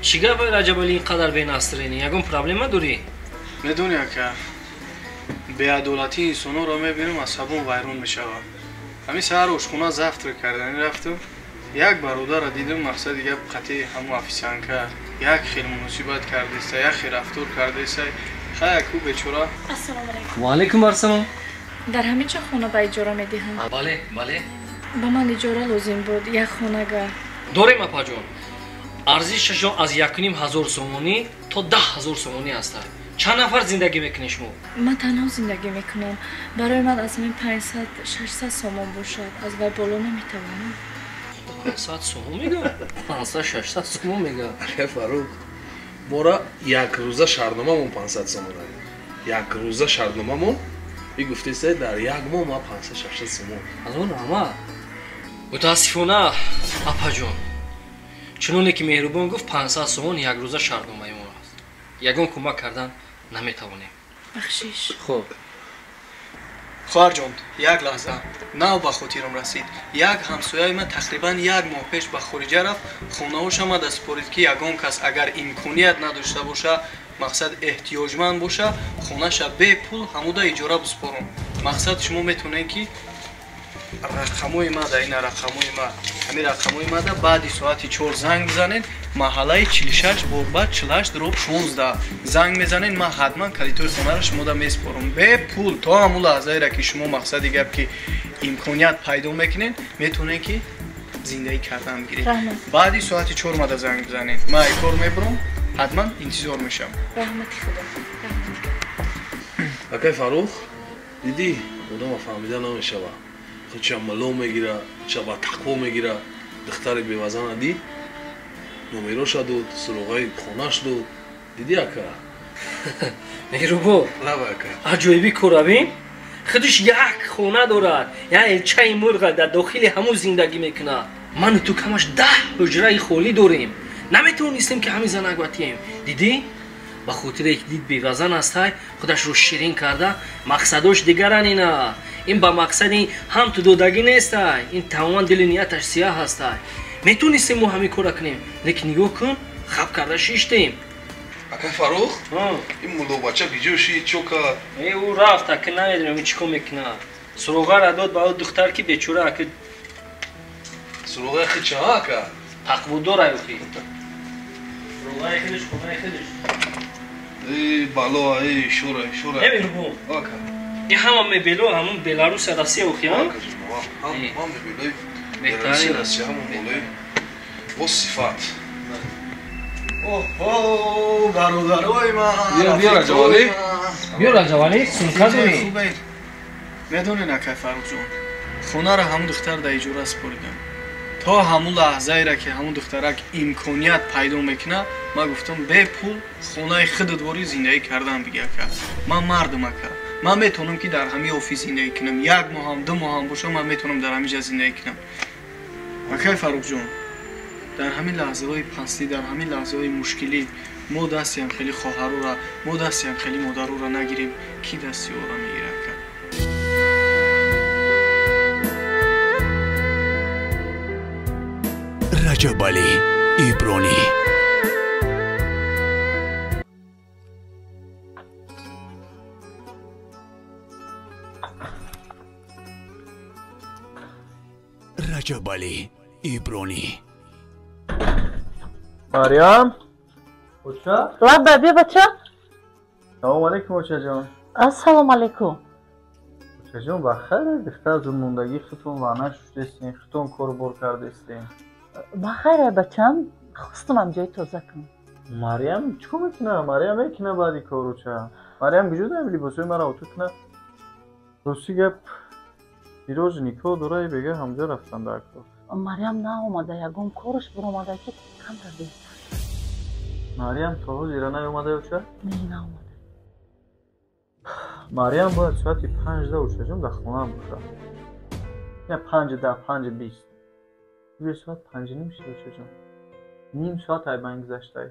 Чӣ гап, Раҷабалӣ, ин қадар бенастрени? Ягон проблема дорӣ? Медонӣ, ака, беадолатии инсонҳоро мебинам, асабом вайрон мешавад. Ҳамин саҳар ошхона завтрак карданӣ рафтам, як бародарро дидам, мақсади гап қатъи ҳамун официантка як хел муносибат кардеста, як хел рафтор кардеста. Хай, аку бечора. Ассалому алайкум. Ва алайкум ассалом. Дар ҳамин ҷо хона ба иҷора медиҳанд? Бале, бале. Ба ман иҷора лозим буд, як хонага. Дорем, апаҷон. Арзишашон аз 1500 сомонӣ то 10 000 сомонӣ ҳастад. Чанд нафар зиндагӣ мекунед шумо? Ман танҳо зиндагӣ мекунам. Барои ман аз ҳамин 500, 600 сомон бошад, аз вай боло наметавонам. 500 сомон мега, 500, 600 сомон мега. Ака Фарух, мора якрӯза шартномамон 500 сомона, якрӯза шартномамон. И гуфтеста, дар як моҳ ма 500, 600 сомон. Ҳазор раҳмат. Мутаассифона, апаҷон, чуноне ки Меҳрубон гуфт, 500 сомон якрӯза шартномаи мо аст, ягон кӯмак кардан наметавонем. Бахшиш. Хуб. Хоҳарҷон, як лаҳза, нав ба хотирам расид. Як ҳамсояи ман тақрибан як моҳ пеш ба хориҷа рафт, хонаҳош омада супорид, ки ягон кас агар имконият надошта боша, мақсад эҳтиёҷманд боша, хонаша бепул ҳамуда иҷора биспорам. Мақсад, шумо метавонед, ки рақамои ма да, ина рақамои ма, ҳамин рақамои ма да баъди соати 4 занг бизанед, маҳаллаи 46 борба 48/16 занг мезанед, ман ҳатман калитои хонаро шумода месупорам бепул. То ҳамун лаҳзаеро, ки шумо, мақсади гап, ки имконият пайдо мекунед, метавонед, ки зиндагӣ кардан бигиред. Раҳмат. Баъди соати 4 мада занг бизанед, ман ай кор мебурам, ҳатман интизор мешавам. Раҳмати Худо, раҳмати. Акай Фарух, дидӣ, одама фаҳмида намешава. Худша мало мегира, худша ба тақво мегира. Духтари бевазана дид, номероша дод, суроғаи хонаш дод. Дидӣ, ака? Меҳрубон. Лаба, ака. Аҷоиби корабин, худаш як хона дорад, як элчаи мурға дар дохили ҳамун зиндагӣ мекунад. Ману ту камаш 10 ҳуҷраи холӣ дорем, наметавонистем, ки ҳамин занак батием. Дидӣ, ба хотире ки дид бевазан ҳастай, худашро ширин карда. Мақсадош дигаран ина. Ин ба мақсади ҳам ту додагӣ нестай, ин тамоман дили нияташ сияҳ ҳастай. Метавонистем мо ҳамин кора кунем, лекин нигоҳ кун, хаб карда шиштем. Акай Фарух, ин муллобача биҷо шид, чо кард? Э, ӯ рафт, ака, намедонам чӣ кор мекунад. Суроғара дод ба ӯ духтар, ки бечора, ака. Суроғаи худша, ака? Тақводор аюхи, суроғаи худаш, хонаи худаш. Э, бало, э, шура, шура. Э, Меҳрубон. Ака. Ин ҳама мебело ҳамун Беларусия, Россия охи, Ака, ҳам мебелои беҳтарин. Россия, ҳамон болои бо сифат. Оҳо, бародарои ман! Биё, биё, Раҷабалӣ. Биё, Раҷабалӣ, сумка дорӣ? Хубед? Медонед, акай Фаррухҷон, хонаро ҳамун духтар дар иҷора супоридам. То ҳамун лаҳзаеро, ки ҳамун духтарак имконият пайдо мекунад, ман гуфтам, бепул хонаи худат ворӣ зиндагӣ кардан биги. Ака, ман мардум, ака, ман метавонам, ки дар ҳамин офис зиндагӣ кунам, як моҳам, 2 моҳам бошам, ман метавонам дар ҳамин ҷа зиндагӣ кунам. Акай Фаррухҷон, дар ҳамин лаҳзаҳои пастӣ, дар ҳамин лаҳзаҳои мушкилӣ мо дастиам хеле хоҳарора, мо дастиам хеле модарора нагирем, кӣ дасти ора мегирад, ака? Раҷабалӣ Ибронӣ. Раҷабалӣ Ибронӣ. Марьям, оча. Лаба, бия, бача. Салому алейкум, очаҷон. Ассалому алейкум. Очаҷон, ба хайр? Духтар мондагӣ, худтон ванна шуштестин, худтон корбор кардестин. Ба хайр, бачам, хостум ҷои тоза кунам. Марьям чӣ кор мекуна? Марьям мекуна баъди кор, оча. Марьям куҷо даем, либосҳои маро оту куна? Рости гап, дирӯз никоҳ дора, бега ҳамҷо рафтан дар кор. Марьям наомада, ягон кораш биромада, ки камтар беҳтар. Марьям то ҳозира наомада, оча? Не, наомада. Марьям бояд соати 5-да, очаҷон, дар хонаам бошад, я 5:10, 5:20. Бия, соат 5:30 шуд, очаҷон, ним соат ай байн гузаштай.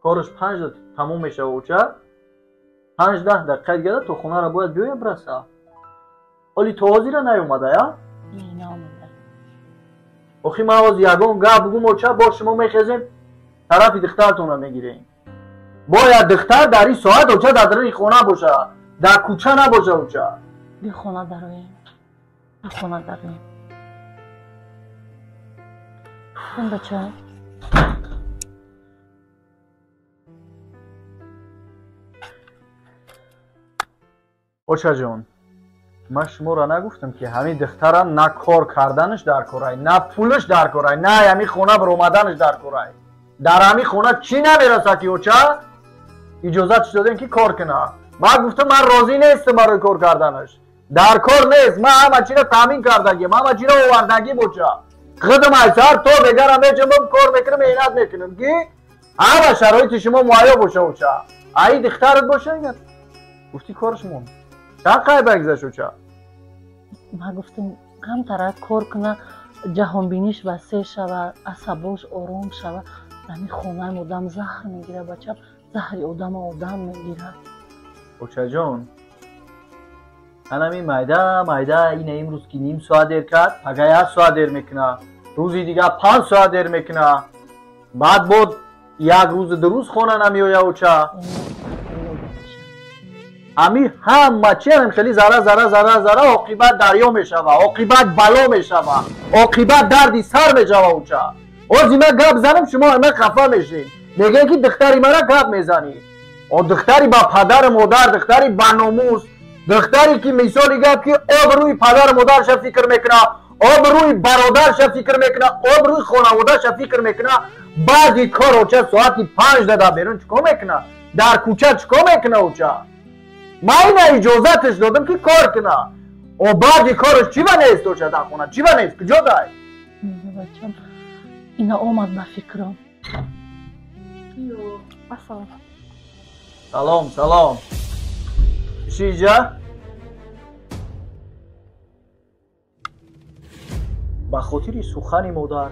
Кораш 5-да тамом мешава, оча, 5:10 дақиқа дигара то хонаро бояд биёя, бираса. Оли то ҳозира наомада, я? Не, наомада. Охи, ман ҳозир ягон гап бугум, оча, боз шумо мехезем. Тарафи духтартонро мегирем. Бояд духтар дар ин соат оча дар даруни хона боша, дар кӯча набоша оча. Би хона дароем. Хона дароем. Бача. Очаҷон, ман шуморо нагуфтам ки ҳамин духтара на кор карданаш дар корай, на пулаш дар корай, на ҳамин хона баромаданаш дар корай. Дар ҳамин хона чӣ намерасад ки оча? Иҷозатш додем ки кор кунад. Ман гуфтам ман розӣ нестам барои кор карданаш. Дар кор нест, ман ҳама чиро таъмин кардагим, ҳама чиро овардагим оча. Худам аз сар то бегарам меҷунбам, кор мекунам, меҳнат мекунам ки ҳама шароити шумо муҳайё боша оча. Аи духтарат боша ина. Гуфтӣ кораш монд. Чанд қайба гузашт оча? Ман гуфтам камтара кор куна, ҷаҳонбиниш васеъ шава, асабош ором шава. Ҳамин хонаам одам заҳр мегирад, бачам, заҳри одама одам мегирад. Очаҷон, анами майда майда ина имрӯз ки ним соат дер кард, пага як соат дер мекунад, рӯзи дигар 5 соат дер мекунад, баъд бод як рӯзи ду рӯз хона намеояд оча. Ҳамин ҳама чи ҳамин хеле зара зара зара зара оқибат дарё мешава, оқибат бало мешава, оқибат дарди сар мешава оча. Ози ман гап занам, шумо ҳама хафа мешед. Мегӯянд ки духтари мара гап мезанӣ. О духтари ба падару модар, духтари ба номус, духтаре ки мисоли гап ки обрӯи падару модарша фикр мекунад, обрӯи бародарша фикр мекунад, обрӯи хонаводаша фикр мекунад, баъди кор оча соати 5 дар берун чӣ кор мекунад? Дар кӯча чӣ кор мекунад оча? Ман ина иҷозаташ додам ки кор кунад. О баъди кораш чӣ ба нест оча дар хона? Чӣ ба нест? Куҷо дай? Бачам, ина омад ба фикрам. Ассалом. Салом, салом. Чӣ иҷа? Ба хотири сухани модар,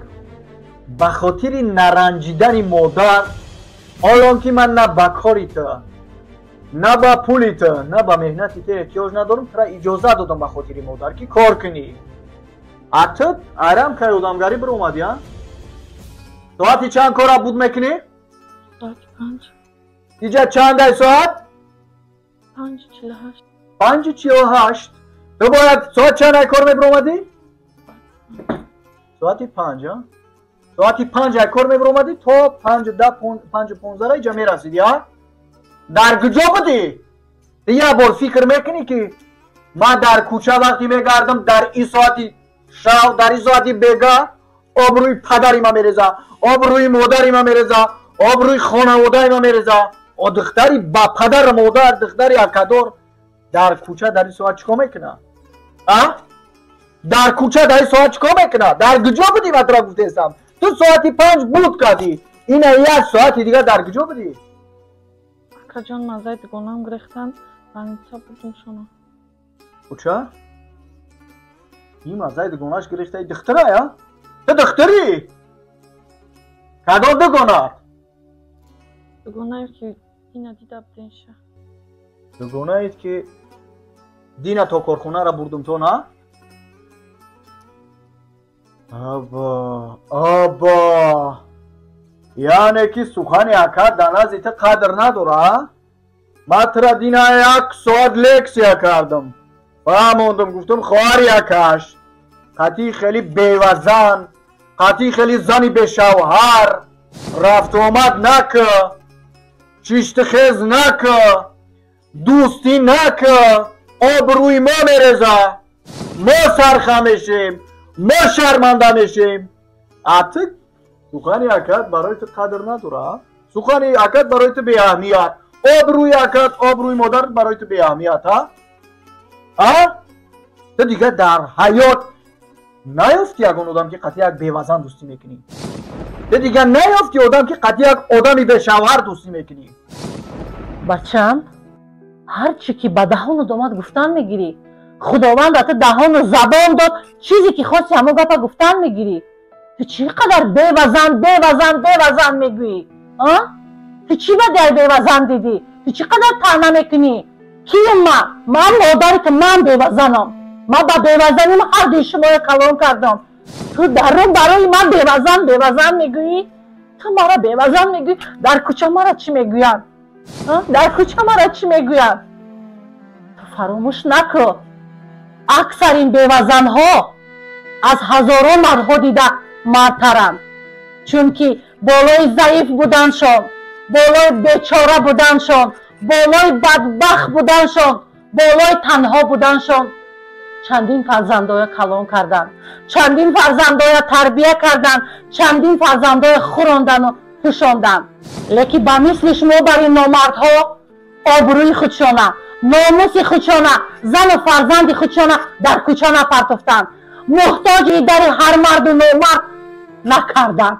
ба хотири наранҷидани модар, ҳолон ки ман на ба кори ту, на ба пули ту, на ба меҳнати ту эҳтиёҷ надорам, тура иҷозат додам ба хотири модар ки кор кунӣ. А ту айрам кай одамгарӣ биромадӣ, а? Соати чанд кора буд мекунӣ? Соати 5. Иҷа чандай соат? 5:48. 5:48. Ту бояд соат чанд ай кор мебиромадӣ? Соати 5, а? Соати 5 ай кор мебиромадӣ то 5:10, 5:15 иҷа мерасидӣ, а? Дар куҷо будӣ? Ту як бор фикр мекунӣ ки ман дар кӯча вақте мегардам, дар ин соати шав, дар ин соати бега обрӯи падари ман мереза, обрӯи модари ман мереза, обрӯи хонаводаи ман мереза. О духтари ба падару модар, духтари акадор дар кӯча дар ин соат чӣ кор мекунад? А? Дар кӯча дар ин соат чӣ кор мекунад? Дар куҷо будӣ? Ман тура гуфтаистам. Ту соати 5 буд кардӣ. Ина як соати дигар дар куҷо будӣ? Акаҷон, мазаи дугонаам гирехтан, больница будем шуно. Оча? Ин мазаи дугонааш гирехта, духтара, а? Ту духтарӣ? Кадом дугона? Дугонае ки дина дида буденша. Дугонаед ки дина то корхонаро бурдум то, на? Аба, аба. Яъне ки сухани ака дар назди ту қадр надора, а? Ман тура дина як соат лексия кардам. Фаҳмондам, гуфтам хоҳари акаш қатъи хеле бевазан, қатъи хеле зани бешавҳар, рафтуомад накӣ, чиштихез накӣ, дӯстӣ накӣ, обрӯи мо мереза, мо сарха мешем, мо шарманда мешем. А ту сухани акат барои ту қадр надора, сухани акат барои ту беаҳамият, обрӯи акат, обрӯи модарат барои ту беаҳамият, а? А? Ту дигар дар ҳаёт наёфти ягон одам ки қатъи як бевазан дӯстӣ мекунӣ. Ту дигар наёфти одам ки қатъи як одами бешавҳар дӯстӣ мекунӣ. Бачам, ҳар чӣ ки ба даҳонат омад гуфтан мегирӣ. Худованд ба ту даҳону забон дод, чизе ки хости ҳамон гапа гуфтан мегирӣ. Ту чӣ қадар бевазан, бевазан, бевазан мегӯӣ? А? Ту чӣ ба дар бевазан дидӣ? Ту чӣ қадар таъна мекунӣ? Кием ман? Ман модари ту, ман бевазанам. Ман ба бевазаним ҳар дуи шуморо калон кардам. Ту дарун барои ман бевазан, бевазан мегӯӣ? Ту мара бевазан мегӯӣ, дар кӯча мара чӣ мегӯянд? Дар кӯча мара чӣ мегӯянд? Ту фаромӯш накун, аксар ин бевазанҳо аз ҳазорон мардҳо дида мардтаранд, чунки болои заиф буданшон, болои бечора буданшон, болои бадбахт буданшон, болои танҳо буданшон чандин фарзандоя калон карданд, чандин фарзандоя тарбия карданд, чандин фарзандоя хӯрондану пӯшонданд. Лекин ба мисли шумо бар ин номардҳо обрӯи худшона, номуси худшона, зану фарзанди худшона дар кӯча напартофтанд, муҳтоҷи дари ҳар марду номард накарданд.